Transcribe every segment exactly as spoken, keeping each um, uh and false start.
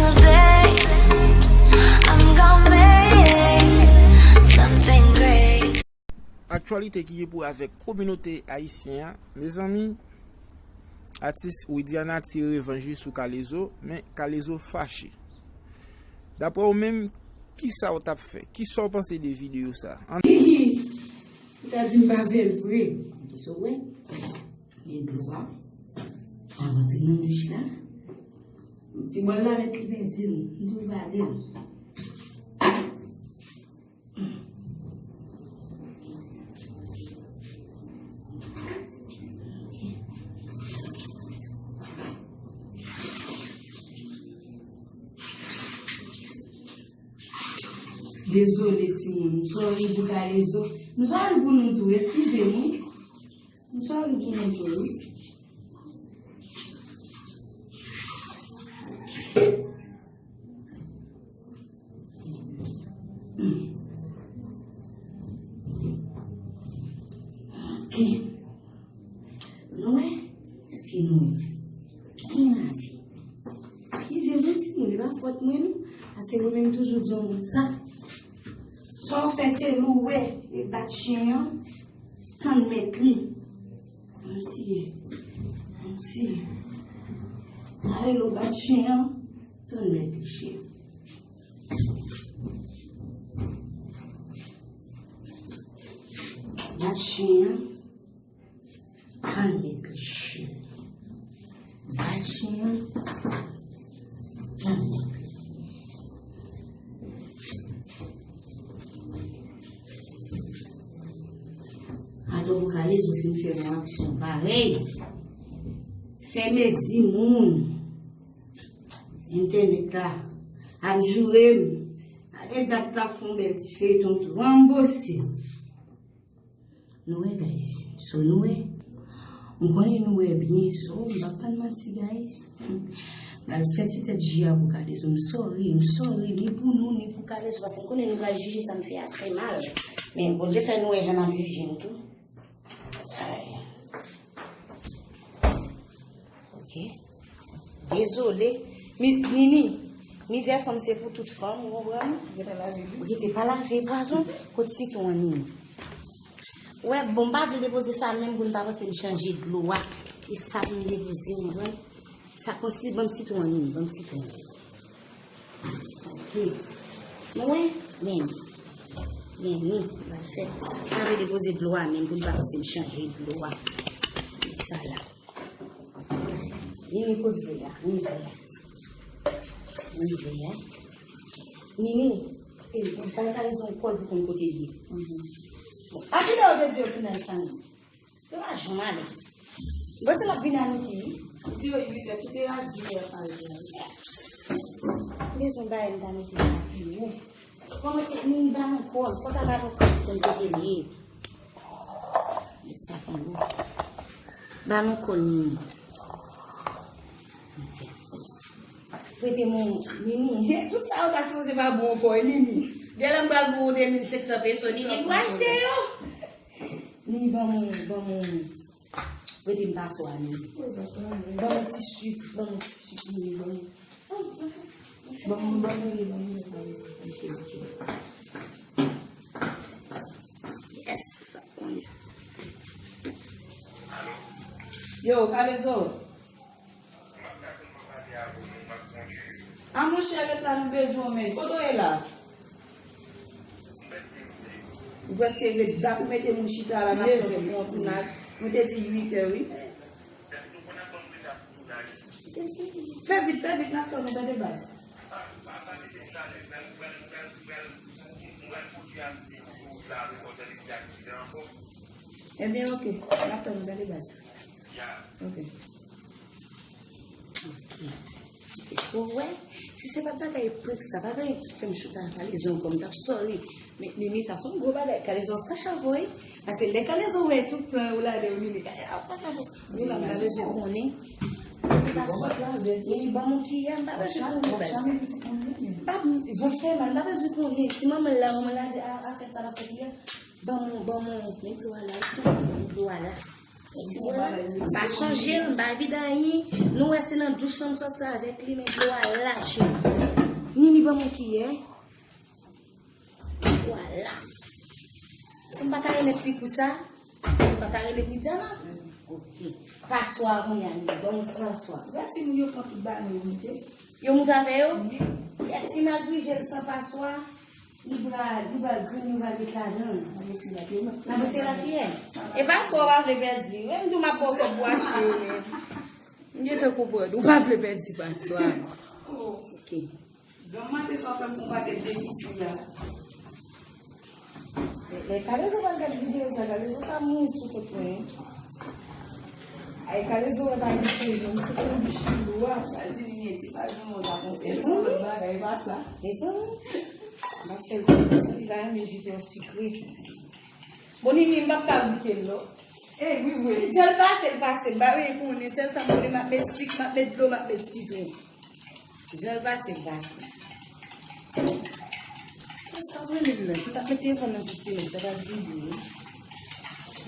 Today, I'm gonna make something great. Aktyalite ki gen pou wè avèk kominote ayisyen an, mezanmi, atis Widiana tire revanj li sou K-Lezo, men K-Lezo fache. Daprè w menm, kisa w t ap fè? Kisa w panse de videyo sa? An- Ou ta di m pa fè l vre. Kisa w wè? Men dlo a pa rantre nan douch la. Ti bòl la mèt li pèdi l. M tou pale l. Dezole, timoun. M sòri pou K-Lezo. M sòri pou nou tou. Eskize m, wi. M sòri pou nou tou, wi. Ok. Nou wè? Èske nou wè? Byen lave. Eskize mwen, timoun, e pa fòt mwen, non. Paske mwen menm toujou di yon moun sa. Sa w fè se louwe e bat chen an, tann mèt li. Kòmsi, kòmsi. Sa rele w bat chen an, tann mèt li, chen. Bat chen an, tann mèt li, chen. Bat chen an, tann mèt li. Atò pou K-Lezo fin fè yon aksyon parèy. Fè mezi moun. Entènèt la ap joure m. Gade dat la fè yon bèl ti feyton tou. Ranbose. Nou wè, guys. So, nou wè. M konnen nou wè byen. So, m p ap pa n manti, guys. M pral fè ti tèt ji a pou K-Lezo. M sòri, m sòri. Ni pou nou, ni pou K-Lezo. Paske m konnen nou pral jije sa m fè a trè mal. Men Bondye fè nou wè jan n ap jije m tou. Ay. Ok. Dezole. Mi-, Nini, mizè fanm se pou tout fanm, ou konprann? Ou gentan lave li? Ou gentan pa lave pwazon? Kot sitwon an, Nini? Wè, bon, m pa vle depoze sa menm pou n pa panse m chanje dlo a. E sa pou m depoze, ou konprann? Sa konsi, ban m sitwon an, Nini, ban m sitwon an. Ok. Nou wè? Men. Men, ni, m pral fè. M pa vle depoze dlo a menm pou n pa panse m chanje dlo a. Sa la. Nini, kot ve a? Nini, ve a. Nini, ve a. Nini, e, bay K-Lezo yon kòl pou konn kote l ye. Bon, a kilè yo te di yo tounen sa menm? Yo pa janm ale. Bon, se l ap vin a Niki, wi. Di yo uit è, kite a dis è pa rive a. Bezwen bay m ta Niki sa pi wo. Kòman se Nini ba nou kòl? Fò ta ba nou kòl pou konn kote l ye. Met sa pi wo. Ba nou kòl Nini. Ok. Prete m yon Nini. Tout sa yo ta sipoze ba bon ankò, e Nini. Genlè m pral ba w de mil senk san peso, Nini, m rachte yo. Nini, ban m, ban m. Prete m paswa, Nini. Ban m ti sik, ban m ti sik, Nini, ban m. Ban m, ban m, ban m, ban m. Ok, ok. Yes, sa konn. Yo, K-Lezo. A monchè, ret la, nou bezwen w, men. Kote w ye la? Ou prèske ret, dat ou mete moun chita la, n ap tann pou yon tounaj. Nou te di uit è, wi. Fè vit, fè vit, n ap tann ou, tande baz. Ebyen, ok, n ap tann ou, tande baz. Ok. Ok. Ok, so, wè, si se pa t bagay prank sa, pa t bagay ki fè m chita ak K-Lezo ankò, m t ap sòri. Men, Nini, sa se yon gwo bagay. K-Lezo ap fache avè w, wi. Paske lè K-Lezo wè tout plan ou lage, Nini, K-Lezo ap fache avè w. Ou la, m pa bezwen konnen. Nini, ban m yon kiyè, m pa bezwen konnen, baz. M pa, zòt fè mal, m pa bezwen konnen. Si manman l la, manman l la, a, a fè sa l ap fè kiyè. Ban m, ban m, men dlo a la, wi, timoun, men dlo a la. M pa chanje l, m pa vide anyen. Nou wè se nan douch lan m sòti avèk li, men dlo a la, cheri. Nini, ban m yon kiyè. Vwala. Si m pa ta remèt li pou sa, m pa ta rele Widiana. Ok. Paswa kounye a, Nini, ban m yon ti paswa. Gade si moun yo pran tout bagay yo moute. Yo moute avè yo? Wi. Ti malgre jel san paswa. Li pral, li pral grenn, yo pral met ladan. N ap retire lapiyè. N ap retire lapiyè. E pa sa w pa vle pèdi. Menm tou m ap ba w kòb pou achte yo, men. M gentan konprann. Ou pa vle pèdi paswa. Ok. Granmante sa w fè m pou yon pakèt defi sou la. Lè Kalezo pral gade videyo sa, Kalezo ka mouri sou kont mwen. Ay, Kalezo wè pa gen pwoblèm, se pou bich li lou a. Sa di li gen ti pa gen yon ta konse. Mezanmi. Lòt bagay, e pa sa. Mezanmi. M ap fè l konprann li pa renmen jute yon sikre. Bon, Nini, m p ap ka goute l, non. E, wi, vre. Jan l pase, l pase. M pa vle konnen. Sèl sa m konnen, m ap met sik, m ap met dlo, m ap met sitwon. Jan l pase, l pase. Mwen sa mwen menm nan, si m t ap met telefòn nan sou silans, sa t ap vibre wi.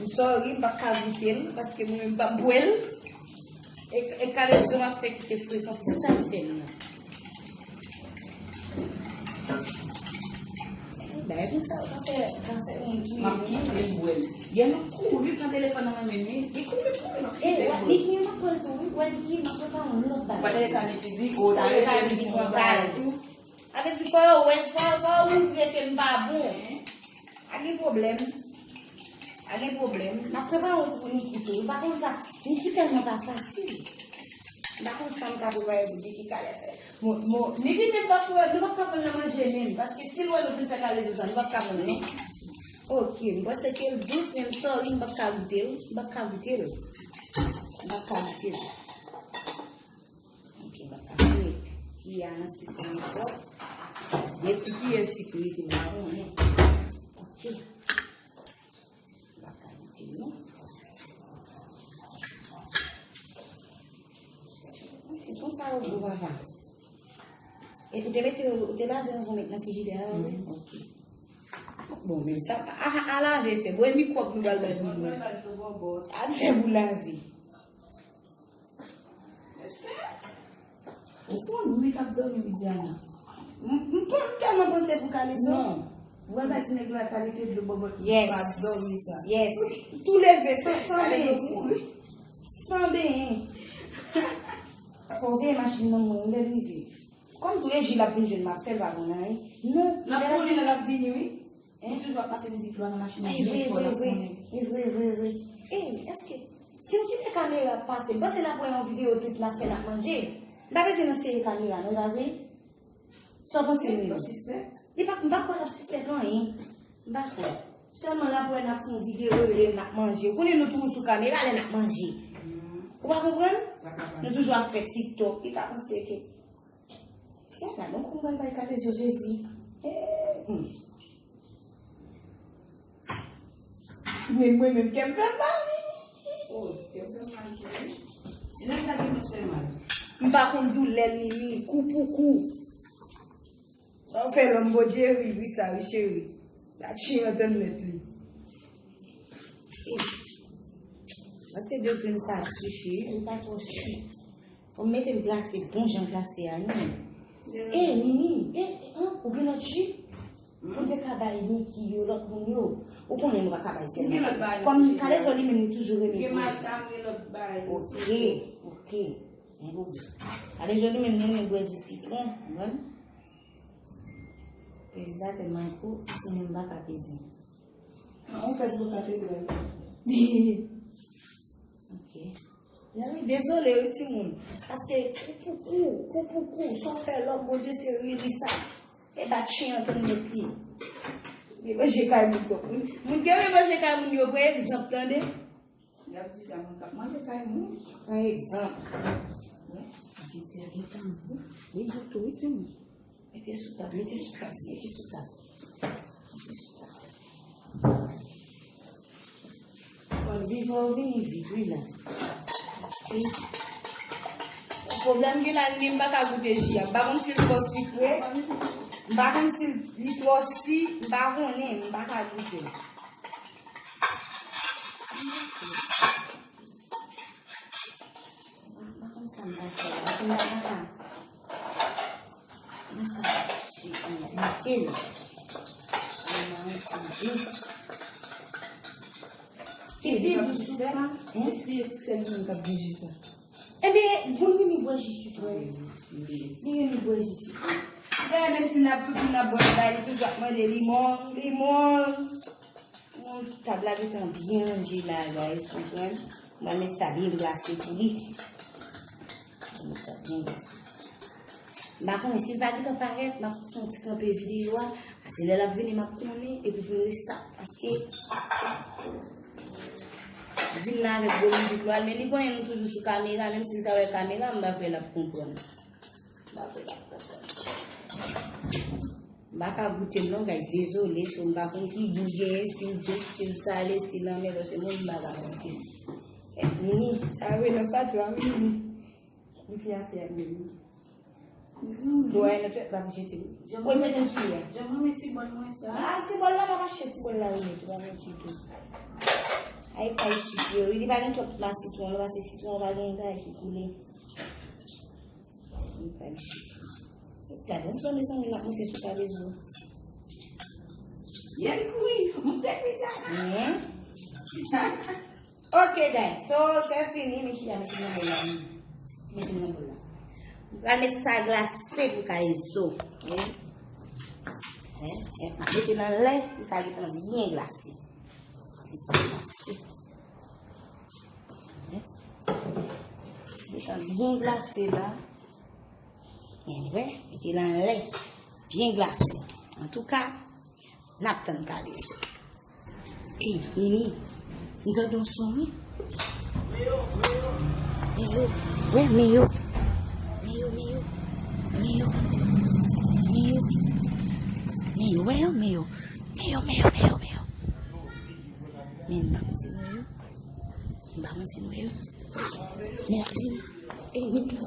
M sorry, m p ap ka goute l, paske mwen menm m p ap bwè l. E, e Kalezo m ap fè kite frekan pou sa l fè m nan. Bagay konsa yo ka fè, ka fè moun touye moun. M ap kite l bwè l. Yè nou kouri pran telefòn nan men men li. Li kouri, kouri, m ap kite l bwè l. Li, li, m ap pran l tou, wi. Wè, li, m ap pran yon lòt bagay. Ou pa tande sa li di, o, ta rete li di pran bagay tou. Sa vle di, fò yo wè, fò, fò yo montre ke m pa bon. Pa gen pwoblèm. Pa gen pwoblèm. M ap prepare yon pou Niki tou. Ou pa konn sa. Niki tèlman pa fasil. M pa konn sa m ka prepare pou Niki kalè. Bon, bon, Niki menm pa pou, nou p ap ka pran nan manje menm. Paske si l wè nou fin fè Kalezo sa, nou p ap ka pran non. Ok, m panse ke l dous, men m sorry, m p ap ka goute l. M p ap ka goute l. M p ap ka goute l. Ok, m ap ka fouye kiyè a nan sik la ankò. De ti kiyè sik wi, ki m pa konnen. Ok. M ap ka goute non. Sitwon sa yo gwo papa. E ou te mete yo, ou te lave yo anvan w met nan frijidè a, wi? Ok. Bon, men sa, a, a, a lave fè. Bon, e mikwòb nou pral bay moun nan. A fè pou lave. Ou fè yon nwit ap dòmi, Widiana. M, m, m tèlman panse pou Kalezo. Non. Ou wè bay ti nèg la kalite dlo bòbòt li pa dòmi sa. Yes. Tou leve, san, san benyen. San benyen. Fò w veye machin nan mwen, lè l rive. Kòm tou e Jil ap vin jwenn m ap fè l pa konn anyen. Non. L ap konnen lè l ap vini, wi. Li toujou ap pase mizik lwa nan machin nan byen fò, l ap konnen. E vre, e vre, e vre, e vre. E, èske, si m kite kamera ap pase, m panse l ap wè yon videyo tout n ap fè n ap manje. M pa bezwen nan sere kamera, non, e pa vre? Sa w panse, Nini? Li p ap sispèk? Li p ap, m pa kwè l ap sispèk anyen. M pa kwè. Sèlman l ap wè n ap fè yon videyo, e n ap manje. Ou konnen nou toujou sou kamera lè n ap manje. Ou pa konprann? Nou toujou ap fè TikTok. Li ka panse ke Se gade yon kou m pral bay Kalezo, Jezi. Eh, hmm. Men mwen menm kè m fè m mal. Oh, kè m fè m mal tou wi. Si nèg la gen plis fè mal. M pa konn doulè l, Nini, kou pou kou. Sa w fè lòm Bondye ri, ri sa wi, cheri. La chen an tann mèt li. Pase de grenn sa ap sifi, li pa twò swi. Fò m mete l glase, bon jan glase a, non. E, Nini, e, e, an, ou gen lòt ji? Pou m te ka bay Niki yo, lòt moun yo. Ou konnen nou pa ka bay sèl. Kòm Kalezo li menm, li toujou renmen bwè ji. Ok, ok. Gen pwoblèm. Kalezo li menm, li renmen bwè ji sitwon, ou konprann? Pèzi a tèlman gwo, si menm m pa ka peze. An, ou pèzi pou katedral. Ok. Dezole wi timoun. Paske kou pou kou, kou pou kou, sa w fè lòm Bondye se ri, ri sa. E bat chen an tann mèt li. Li manje kay moun tou. Moun ki renmen manje kay moun yo, pran egzanp, tande. Y ap di sa, moun k ap manje kay moun. Pran egzanp. Wi, sa ki di a gentan wi. Li gou tou wi timoun. Mete sou tab, mete sou tab, mete sou tab. Mete sou tab. Fò l vivan, ou vini vit, wi la. Paske pwoblèm gen la, li di m pa ka goute ji a. M pa konn si l twò sikre, m pa konn si li twò si, m pa konnen, m pa ka goute. Sa m pa fè la, se m pa ka. Mwen ka sik mwen mete l. Mwen mete l. Ki pi dous la? Hein? Si sèl moun k ap byen jis la. Ebyen, moun vini bwè ji sitwon. Li vini bwè ji sitwon. Dayè, menm si n ap tout moun ap bwè bagay, li toujou ap mande limon, limon. Bon, tab la gentan byen ranje la, guys, ou konprann? Mwen met sa byen glase pou li. Mwen met sa byen glase. M pa konnen si l pa gentan parèt, m ap fè yon ti kanpe videyo a. Paske lè l ap vini, m ap konnen, epi pou l restart, paske vin la avèk gwo mizik lwa l, men li konnen nou toujou sou kamera, menm si l ta wè kamera, m pa kwè l ap konprann. M pa kwè l ap konprann. M pa ka goute l non, guys, dezole, so m pa konn ki gou l genyen, si l dous, si l sale, si l anmè, paske mwen, m pa ka goute l. Eh, Nini, sa yo rele nan fatou a, wi, Nini. Li fè afè a, Nini. Bon, e nan tèt la pou jete. Jan mwen met ti bòl mwen sa. Ah, ti bòl la, m ap achte ti bòl la, wi, ou pa mete tou. Ay, pay sik yo, wi, li pa gen twòp ma sitwon, paske sitwon pa gen bagay ki koule. Li pa gen sik. Gade, yon sèl mezanmi, l ap monte sou kalezo. Yè l kouri, monte pita. Men. Ok, guys. So, se fini, men chita mete nan bòl la. Mete nan bòl la. M pral met sa glase pou kalezo. Wi. Wi. M ap mete nan lè, pou kalezo byen glase. Mete sa glase. Wi. Mete sa byen glase la. Anyway, mete l anlè. Byen glase. Antouka, n ap tann kalezo. Ey, Nini, m tande yon son, wi. Meyo, wè, meyo. Meyo, meyo. Meyo. Meyo. Meyo, wè yo, meyo. Meyo, meyo, meyo, meyo. Men m pa konn si meyo. M pa konn si nou ye. Mèsi. Ey, vin, vin.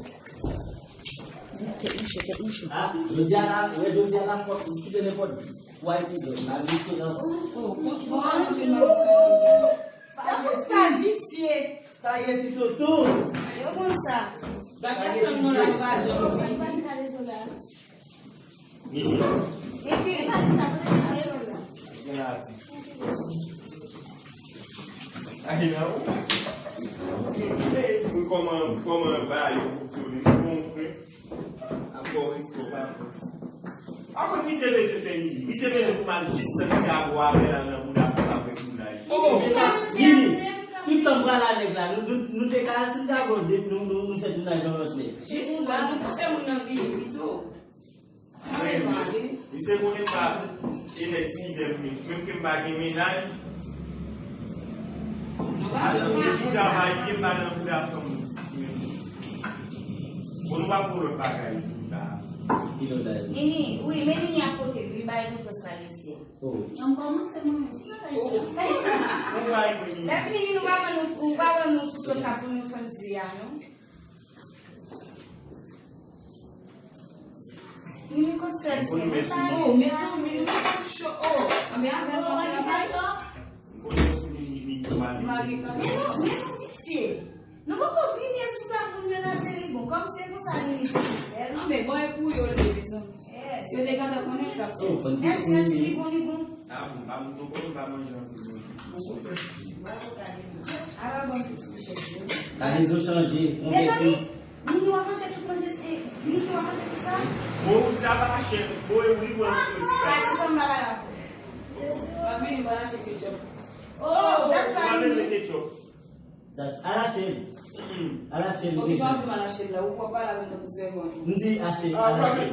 Tèt mouche, tèt mouche. Ah, jodi a la, wè jodi a la, fòk m chite nenpòt. Why ti dòt? La diferans. Oh, oh, oh, oh, oh. Sa visye. Spaghetti toto. Yo konn sa. Gade nan la vajan. Nini. Nini. Gen atis. Ay, nan ou. Pou kòman, kòman bagay yo fonksyone, nou konprann. Akò, resto, pa. Akoz misye bezwen fè Nini? Misye bezwen pou m al jis Santiago avè l al nan bouda fè l ap wè moun la. Oh, Nini. Tout tan m pral a nèg la, nou, nou, nou te ka al Santiago, nou, nou, nou fè tounaj yon lòt nèg. Jis la, nou fè moun nan vini pito. Mwen, misye konnen m pa, e nèg fizè m, menm ke m pa gen mennaj. Al nan bouda mayi m, pa nan bouda fanm. Bon, nou pa pou lòt bagay, bouda. Nini, wi, men Nini akote, wi, bay nou pwès la, Letye. Oh. N ap kòmanse, mwen. Lè fini, Nini, nou pa wè nou, nou pa wè nou sou sòt la pou nou fè m di a, non? Nini kot sèl fè mwen pa. Oh, mezanmi, nou pa cho. Oh, anben avè mwen travay. Mari pa. Mesye, nou poko vini sou tab moun menaje li bon. Kòm se konsa Nini fè l. Anben bon e pou yo l ye, mezanmi. Yo te gentan konnen l t ap fè. Mèsi, mèsi, li bon, li bon. Ah bon, pa moun poko, pa manje anpil. Kalezo chanje, konvèti. Nini w ap manje tout manje, e, Nini w ap manje tout sa? Bon, sa pa chè. Bon, e wi, bon, e wi. Pa di sa m pa pale avè w. Pa vini, m pral achte ketchup. Oh, dat sa, Nini. Ketchup. Dat, al achte l. Al achte l. Bon, kijan w ap di m al achte l la? Ou pwòp pale avè m tankou sèvant. M di achte, al achte.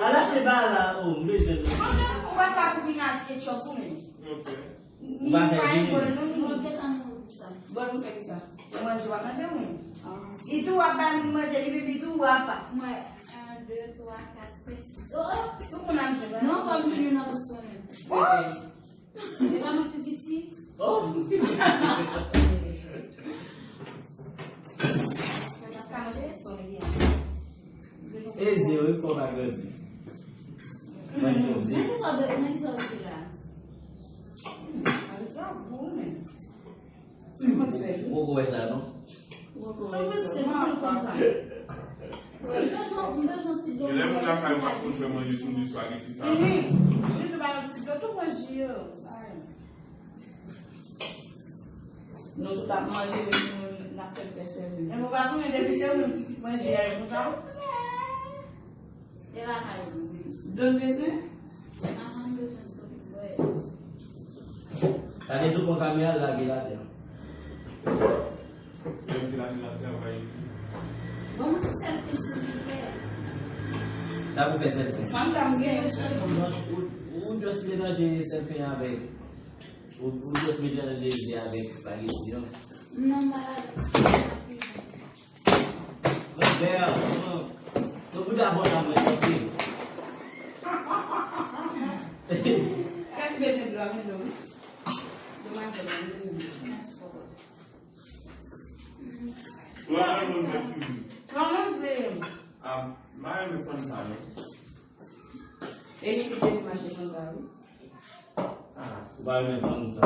Al achte ba la, oh, m bezwen l. Ou pa ka pou vin achte ketchup ou menm. Ok. Ou pa fè vini. Bòl nou fè kisa? Manje w ap manje ou menm. Li tou w ap ba moun manje, li menm li tou w apa. Mwen, un, deux, trois, quatre, cinq, six. Oh, oh. Tout moun ap jwe. Non, kòm nou youn nan bouson menm. Oh! E pa mwen pi piti. Oh! Eze, wi, fò pa grandi. Mwen poze. Nan ki sa w, nan ki sa w rete la? Ou poko wè sa, non? Sa w panse m konn sa? M bezwen, m bezwen ti dlo. Lè moun lakay ou pa konn fè manje sou li, espageti sa. Mhm. Li tou ba yon ti dlo, tou pran ji yo. Nou tout ap manje, epi nou, n ap fè l fè sèvis. Men ou pa konnen depi se ou menm ki manje a, e konsa? E lakay ou, wi. Dlo n bezwen? Ahan, m bezwen dlo pou bwè. Gade sou pran kamera, lage l atè. Lè m te lage l atè, bay. Ban m ti sèl pen, silvouplè. Sa pou fè sèl pen. Fanm ta m gen yon sèl. Ou, ou just melanje sèl pen avèk Ou, ou jis melanje ze avèk espageti an. Non, m pa lave. Mwen fè a, non. Yo bouda bon la mwen tande. Kèsi bezwen dlo a, men dlo, wi. Demwazèl la, men dlo. Mèsi, papa. Pran manje. Ah, m pa renmen fann sa, non. E li ki te di mache fann sa, wi. Ah, ou pa renmen fann sa.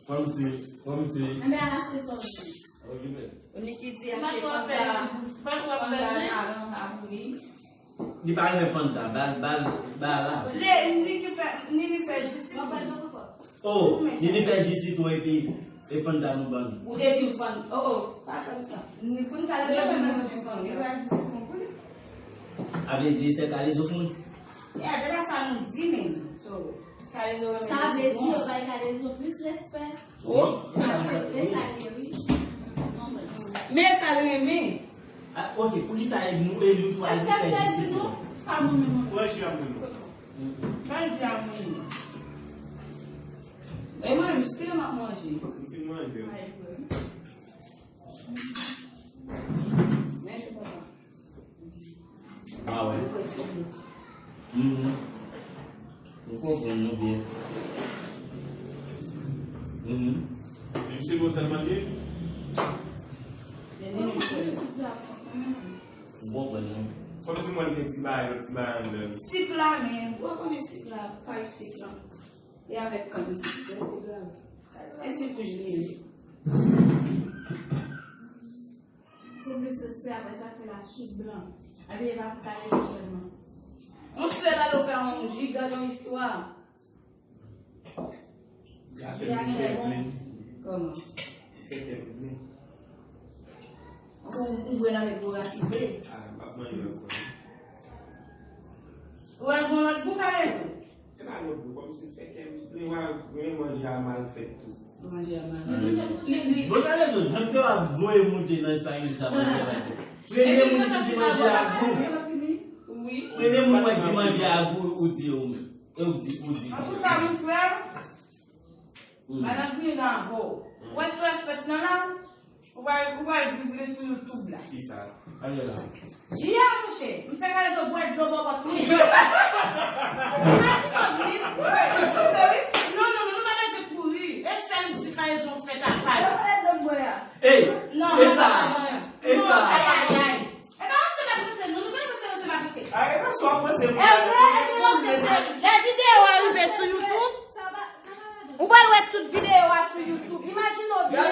Kòmsi, kòmsi. Enben, al achte sa w vle. Okipe. Niki di achte fann sa. Fann sa nan abri. Li pa renmen fann sa. Bal, bal, bal la. Li, Niki fè, Nini fè jis li. Oh, Nini fè jis li tou epi, e fann sa nou ban. Ou te di m fann. Oh, oh, pa fann sa. Ni fann sa, li pa renmen fann. Li pa jis li pou li. A vle di, se kalezo fann. Ya, se pa sa nou di menm. So, kalezo renmen jis li. Sa vle di yo bay kalezo plis respè. Oh. E sa l ye, wi. Men sa l renmen. Ah, ok, poukisa e nou, e nou chwazi fè jis li? Sa bon, men mwen. Mwen, jan mwen. Bay di a mwen. E mwen, jiske lè m ap manje. M fin manje. Men je papa. Ah wè. Mhm. M konprann nou byen. Mhm. Li se bon sèlman li? M konprann nou. Kòmsi mwen gen ti bagay, lòt ti bagay anndan. Sik la, men, ou konnen sik la, pay sik la. E avèk kann sik, se pi grav. E sik wouj li ye. Pou plis respè, apre sa, fè la sik blan. Epi e pa pou kalezo sèlman. On sèl alo fè yon ji, gade yon istwa. Gade yon bon. Kòman? Fè kè m plen. Ou, ou bwè nan men pou rakipe. Ah, m ap manje ankò. Ou al gon lòt bou kalezo? Se pa lòt bò, kòmsi fè kè m plen, wa, men manje a mal fèt tou. Manje a mal fèt. Li, li, bon, nan rezon, jan ke w ap voye monte nan espageti sa, manje a mal fèt. Premye moun ki di manje a gou. Wi. Premye moun mwen di manje a gou, ou di ou menm. E ou di, ou di. An tou ka, mon frè, madan griyen nan avè w. Ou wè sa k fèt nan la? Ou pa, ou pa vin vle sou YouTube la. Kisa? Ale la. Ji a, monchè, m fè kalezo bwè dlo bò kòt mwen. Imajine w, wi. Wi, e sa vre, wi. Non, non, non, nou pa bezwen kouri. E sèl ji kalezo fè ta pale. Yo fè dlo bwè a. Ey, non, e sa? E sa? Ay, ay, ay. E pa yon sèl ap panse, non, nou pa panse, nou se pa panse. Ay, e pa sa w ap panse, e vre, e vre, se lè videyo a rive sou YouTube. Ou pral wè tout videyo a sou YouTube. Imajine w byen.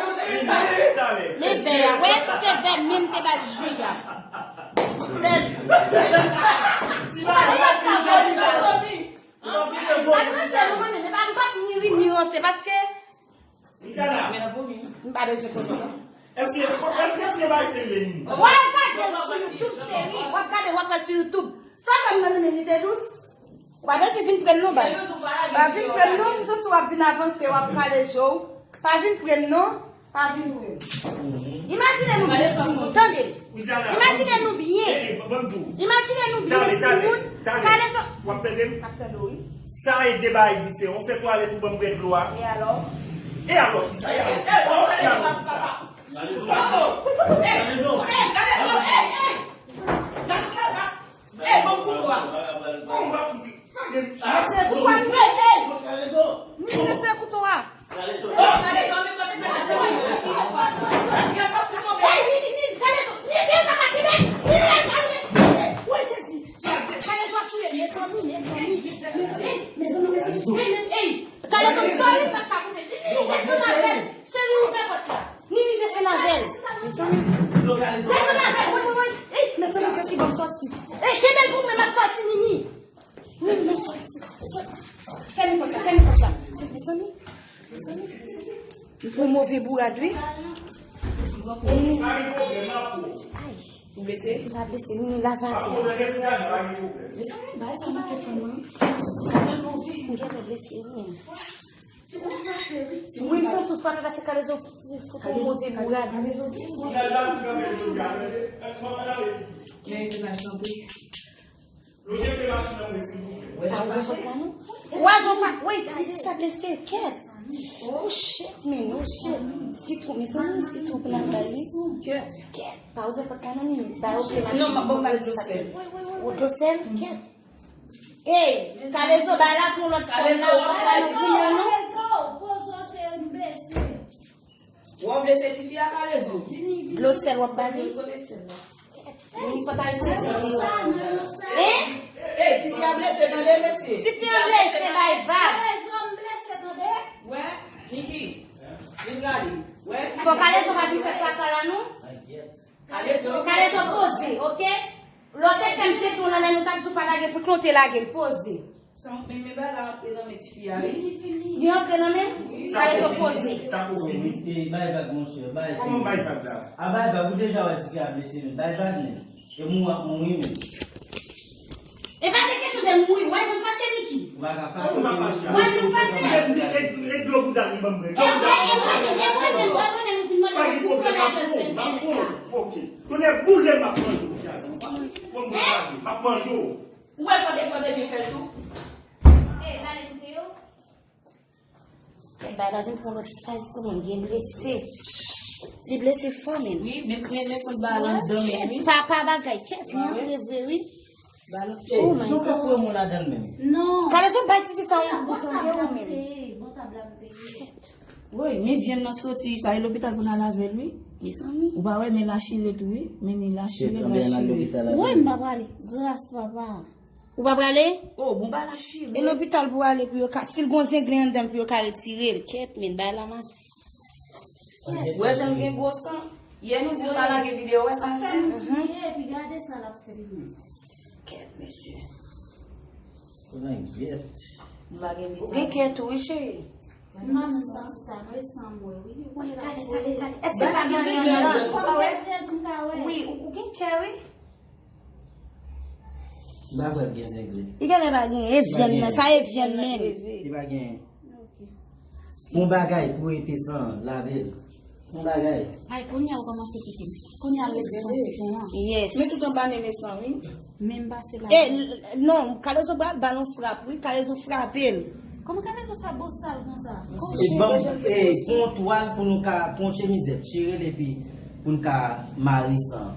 Men vè a, wè, se vè menm te ba l jwi a. Sèl. Al panse nou konnen, men pa m pa t ni ri ni ranse, paske m pa bezwen konnen, non. Èske, èske, èske bay serye, Nini? W al gade l sou YouTube, cheri. W ap gade, w ap wè sou YouTube. Sa fè m nan li menm, li te dous. Ou pa bezwen vin pre l non, baz. Pa vin pre l non, m santi w ap vin avanse, w ap kale je w. Pa vin pre l non, pa vin pre l. Imajine nou byen, timoun, tande. Imajine nou byen. Imajine nou byen, timoun. Kale zo. W ap tande m? M ap tande w, wi. Sa e de bagay diferan. Ou fè pwale pou ban m bwè dlo a. E alò? E alò, kisa? E alò, kisa? E alò, kisa? Kale zo. Kale zo. Ey, ey, ey! Gade kaba! Ey, bon kouto a! Bon, m pa fout. Gade. Retire kouto a, nou menm! Ey, ey! Retire kouto a! Bon, gade sa, men sa te fè la, se mwen menm ki fè sa. Gade, pase tonbe. Ey, Nini, Nini, gade sa. Nini, pa ka kenbe. Nini, gade. Woy, Jezi. Jezi, gade sa, touye, mezanmi, mezanmi. Mezanmi, mezanmi, mezanmi. Ey, ey. Gade sa, sòl, li pa ka kenbe. Nini, desann avè l. Cheri, ouvè pòt la. Nini, desann avè l. Mezanmi. Mezanmi, avèk, wi, wi, wi. Ey, mezanmi, Jezi, ban m sòti. Ey, kenbe l pou mwen, m ap sòti, Nini. Wi, m ap sòti. Fèmen pòt la, fèmen pòt la. Mezanmi, mezanmi, mezanmi. M pran move bourad, wi. Ay. Ou blese? Li pa blese, Nini, lave atè. Mezanmi, bagay sa manke fè mwen. Sa jan move, m gentan blese, wi. Wi, m santi w frape paske Kalezo fout ou move bourad. Wè jan w fache. Wè jan w fache. Wi, ti sa blese, kèt. Oh shit, man, oh shit. Sitwon, mezanmi, sitwon pou n al bay li. Kèt. Kèt. Pa ouvè pòt la non, Nini. Ba yo pye machin. Non, m ap ba w dlo sèl. Ou dlo sèl? Kèt. Ey, Kalezo, bay la pou lòt fanm nan, ou pa ba nou pou mwen non. Kalezo, poze w, cheri, m blese. Ou blese tifi a, Kalezo? Dlo sèl w ap ba li? Kote sèl la? Nini, fò ta itilize dlo. Hein? Ey, tifi a blese, tande, mesye. Tifi a blese, bay vag. Kalezo, m blese, tande. Wè, Niki, vin gade. Wè. Fò Kalezo pa vin fè traka la non. Kalezo. Kalezo poze, oke? Lè w te fè m tete w nan men nou, t ap di w pa lage l, poutèt w te lage l, poze. Sa, men, men bagay la antre nan men tifi a, wi. Li antre nan men m? Wi. Kalezo poze. Sa poze, wi. E, bay vag, monchè, bay. Kòman bay vag la? A, bay vag, ou deja wè tifi a blese, men bay vag, men. E mou ap mouri, men. E pa de kesyon de mouri, wè jan m fache, Niki. Ou pa ka fache. Ou pa fache. Wè jan m fache. E, e, e, e dlo bouda li ban mwen. E mwen, e mwen, e mwen menm, e mwen menm, ou fin mande m pou pran lajan sèl mènèt la. Ok. Tonnè boule m ap manje w, Jay. Bon, m ap manje w. Ou wè fò de fò de byen fè l tou. E, l ale koute yo. Bay la vin pran lòt faz sou mwen, gen blese. Li blese fò, men. Wi, men, men, men, fout ba l anndan, men, wi. Pa, pa bagay, kèt, li antre vre, wi. Ba l, oh my God. Jan w ka foure moun ladan l menm. Non. Kalezo bay tifi sa yon gout, tande, ou menm. Bon, tab la m te ye. Wi, men vyann nan soti, sa e lopital pou n al avè l, wi. Mezanmi. Ou pa wè, men la chire tou, wi. Men ni la chire, bra chire. Wi, m pa prale. Gras, papa. Ou pa prale? Oh, bon, ba la chire. E lopital pou ale pou yo ka, si l gon zenglen anndan l pou yo ka retire l. Kèt, men, bay la mal. Ou wè jan l gen gwo san? Yè nou di l pa lage videyo, wè sa l fè? Fè nou kriye, epi gade sa l ap fè nou. Kèt, mesye. Ou gen kèt ou, wi, cheri. Mwen menm santi sa, non, e san mwen, wi. Ou konnen la. Tale, tale, tale. Èske pa gen anyen anndan? Fò m peze l pou m ka wè. Wi, ou, ou gen kè, wi. M pa kwè l gen zenglen. Li genlè pa gen, e vyann nan, sa e vyann menm. Li pa gen. Ok. Yon bagay pou rete san lave l. Yon bagay. Ay, kounye a ou kòmanse kite m. Kounye a l rete nan sitwon an. Yes. Men tout anba nen, mezanmi. Men m pase la. E, l-, non, Kalezo pral ba l yon frap, wi, Kalezo frape l. Kòman Kalezo frape bosal konsa? E ban m, e, pran yon twal pou nou ka, pran yon chemizèt, chire l epi pou n ka mare san.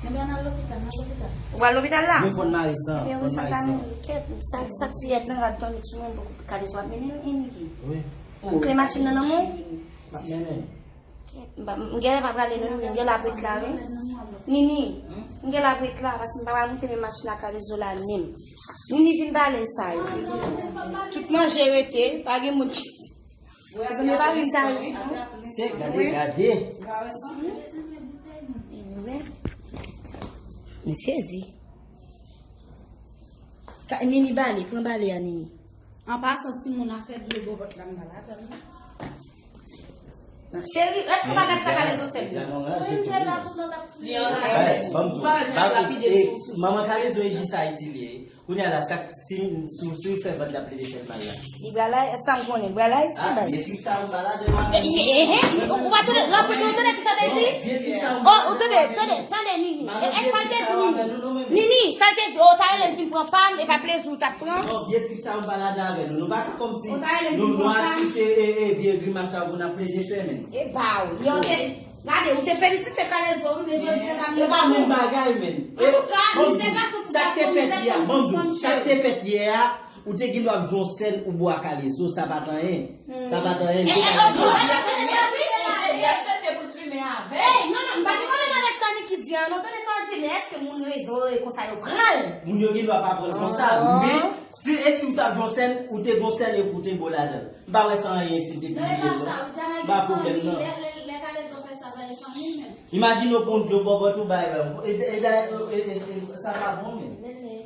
Ebyen, ann al lopital, ann al lopital. Ou pral lopital la? Wi, fò n mare san, fò n mare san. Kèt, sa, sa k fiyèt nan rad tannik sou mwen, Kalezo ap mennen m, Enrique. Wi. Kle machin nan nan men w? M ap mennen. Kèt, m pa, m genlè pa prale non, Nini, m genlè ap ret la, wi. Nini, m genlè ap ret la, paske m pa pral moute men machin ak Kalezo la menm. Nini vin bale sa yo. Tout manje rete, pa gen moun ki Mezanmi, pa vin ta ri, non. Se gade, gade. Wi. M sezi. Ka, Nini bale, pran bale a, Nini. An pasan, timoun, afè dlo bò pòt la, m pa ladan l non. Cheri, èske w pa gad sa Kalezo fè m nan? Wi, m te la, tout lòt ap fouye. Ban m di w, ba, e, manman Kalezo e jis Ayiti li ye. Kounye a la, sa k, si, si, si w fè vant la plede fè mal la. Li pral la, sa m konnen, li pral la, ti baz. Epi sa, ou pa ladan yo avè nou. Ou, ou pa tande, ou tande ki sa te di? Oh, ou tande, tande, tande, Nini. E, e, sa l te di, Nini? Nini, sa l te di, oh, ta rele m vin pran pa m, e pa plezi w t ap pran. Non, vye tip sa, ou pa ladan avè nou. Nou pa ka kòmsi nou, nou asiste, e, e, vye grimas sa pou n ap plede fè, men. E ba w, yo, ok. Gade, ou te felisite Kalezo, wi, men jodi a pa menm bagay. E pa menm bagay, men. Antouka, mizè gason pou gason, mizè fanm pou fanm, cheri. Sa k te fèt yè a, ou te gen dwa ap jwe yon sèn ou bo a Kalezo, sa pa t anyen. Sa pa t anyen. E, e, oh, bon, pa tande sa di? Ey, non, non, m pa gen pwoblèm avèk sa Niki di a, non, tande sa w di, men èske moun rezo yo konsa yo pran l? Moun yo gen dwa pa pran l konsa, men si, e si w t ap jwe yon sèn, ou te gon sèn epi w te bo ladan l. M pa wè sa anyen si l te pibliye l non. M pa pwoblèm non. Lè, lè, lè Kalezo fè sa, Imajine w pran dlo bòbòt ou bay, e, e, e, e, e, e, sa pa bon, men.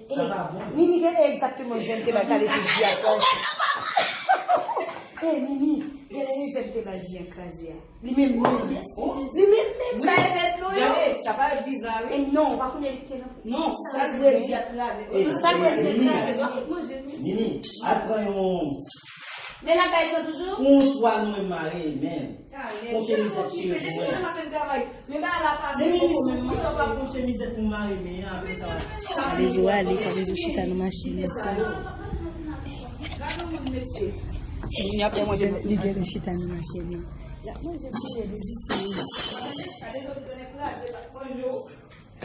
Sa pa bon, men. Nini, gen egzakteman jan te bay kalezo ji a kraze. E, Nini, gen egzakteman te bay ji a kraze a. Li menm, menm. Li menm, menm, sa e fèt nou yo. Gade, sa pa bizarre. E non, ou pa konnen li te nan. Non, sa se ji a kraze. Sa kraze, kraze. Nini, al pran yon. Men la bay sa toujou? Yon swal mwen mare, men. Yon chemizèt chire pou mwen. Men Nini, sou ki sa w pa pran chemizèt pou mare men an apre sa? Kalezo ale, Kalezo chita nan machin li. Nini ap fè manje. Li genlè chita nan machin li. L ap manje manje li visye.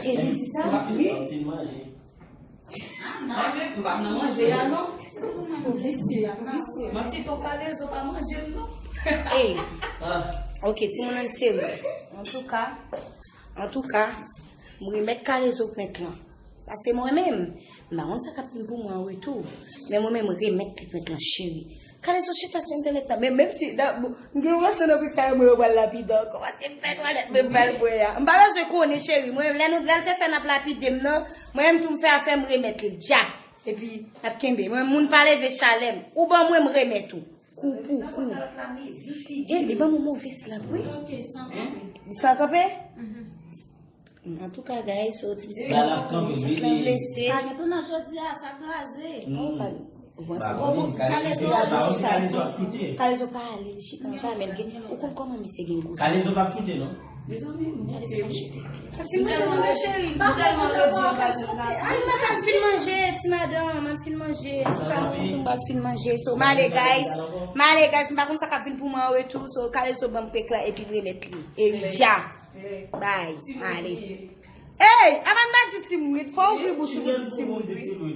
E li di sa? Wi. Mwen menm, m p ap nan manje a non. Ou visye, ou visye. Manti, ton Kalezo pa manje m non. Ey. Ok, timoun, ann serye. Antouka, antouka, m remèt Kalezo prank lan. Paske mwen menm, m pa konn sa k ap vin pou mwen an retou. Men mwen menm, m remèt li prank lan, cheri. Kalezo chita sou entènèt la. Men menm si, m gen yon relasyon nan prank sa yo, mwen yo pral lapide ankò. Paske m fè twalèt, men m pral bwè a. M pa bezwen konnen, cheri. Mwen, lè nou, lè l te fè n ap lapide m nan, mwen menm tou m fè afè m remèt li dja. Epi, n ap kenbe. Mwen, moun pa leve chalè m. Ou ban mwen, m remèt ou. Kou pou kou. E, li ban mwen move slap, wi. San kanpe? Antouka, guys, so, ti pitit la blese. Kalezo nan jodi a, sa kraze. Ou panse? Kalezo pa ale, li chita anba, men l gen, ou konn kòman misye gen gwo. Kalezo p ap choute, non? Kalezo p ap choute. Fin manje non, cheri, m pa konn manje non, Kalezo pa ale. Ay, m pa fin manje, ti madanm, m fin manje. Antouka, mwen tou, m pral fin manje. So, m ale, guys. M ale, guys, m pa konn sa k ap vin pou mwen an retou. So, Kalezo ban m prank lan epi m remèt li. E li dja. Bay, ale. Ey, avan n di Team Wid, fò w ouvri bouch ou pou di Team Wid,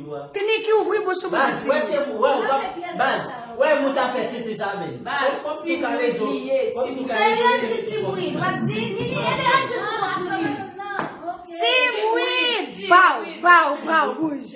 wi. Te Niki ouvri bouch ou pou di Team Wid. Baz, wè, se pou, wè, ou pa, baz, wè, moun ta fè tete sa, men. Baz, Team Wid li ye. Cheri, an di Team Wid, w ap di, Nini, ede an di pou Team Wid. Team Wid, baw, baw, baw, bouj.